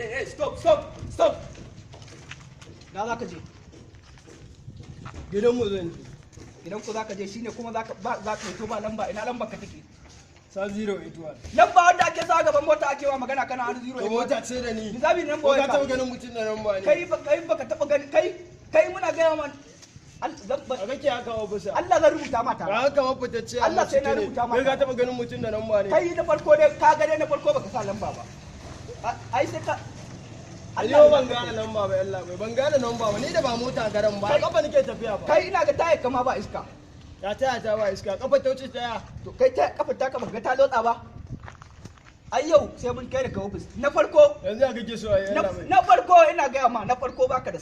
Hey, hey, stop, stop, stop. Na za ka je? Gidan mu zan je. Idan ku za ka je shine kuma za ka ba za ka to ba lamba. Ina lambar ka take? Sa 081. Lamba wanda ake sa gaban mota ake wa magana, kana har 0. To mota ce da ni. Nizabi nan Ko boye ka ka. taɓa ganin mutum da lamba ne? Kai ba kai baka taba gani. Kai kai muna gaya man A kake haka wa bisa. Allah zan rubuta mata. Ba haka mafitacce a Allah sai na ciki ne. rubuta maka. Kai ka taɓa ganin mutum da lamba ne? Kai na farko dai ka ga dai na farko baka sa lamba ba. Ai sai ka Aliyu, ban gane lamba ba, yalla bai. Ban gane lamba ba, ni da ba mota garan ba. Kafa nake tafiya ba. Kai, ina ga tayar kama ba iska. Ya taya ta ba iska, kafa ta wuce taya. To kai ta kafa ta kama ga ta lotsa ba. Ai yau sai mun kai da ka ofis. Na farko Yanzu ya kake so a yi, na yalla bai? Na farko ina gaya ma, na farko baka da